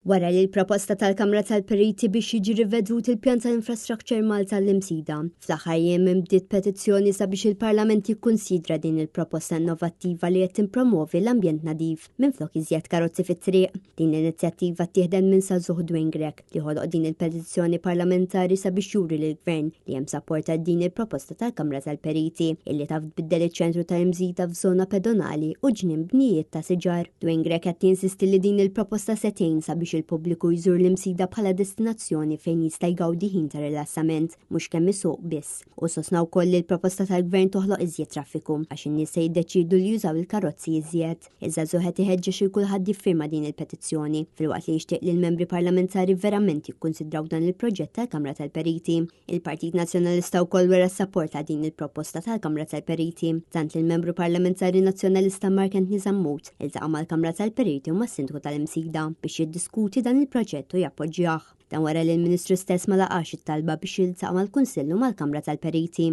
Wara li l-proposta tal-Kamra tal-Periti biex jiġi rivedut il-pjan tal-Infrastructure Malta l-Imsida, fl-aħħar jiem imbdiet petizzjoni sabiex il-Parlament jikkunsidra din il-proposta innovattiva li qed timpromovi l-ambjent nadif minflok iżjed karozzi fit-triq. Din l-inizjattiva ttieħdet minn Żagħżugħ Dwayne Grech li ħoloq din il-petizzjoni parlamentari sabiex juri lill-Gvern li hemm sapport għal din il-proposta tal-Kamra tal-Periti illi taf tbiddel iċ-ċentru tal-Imsida f'żona pedonali u ġnien bnijiet ta' siġar. Dwayne Grech qed jinsisti li din il-proposta se tgħin sabiex il-pubbliku jżur l-Imsida bħala destinazzjoni fejn jista' jgawdi ħin ta' rilassament, mhux kemm isuq biss. U sostna wkoll li l-proposta tal-Gvern toħloq iżjed traffiku għax in-nies se jiddeċiedu li jużaw il-karozzi iżjed. Iż-żagħżugħ qed iħeġġeġ lil kulħadd jiffirma din il-petizzjoni, filwaqt li jixtieq li l-membri parlamentari verament jikkunsidraw dan il-proġett tal-Kamra tal-Periti. Il-Partit Nazzjonalista wkoll wera s-sapport għal din il-proposta tal-Kamra tal-Periti, tant li l-Membru Parlamentari Nazzjonalista Mark Anthony Sammut iltaqa' mal-Kamra tal-Periti u mas-Sindku tal-Imsida biex jiddiskuti dan il-proġett u jappoġġjah. Dan wara li l-Ministru stess ma laqax it-talba biex jiltaqa' mal-Kunsill u mal-Kamra tal-Periti.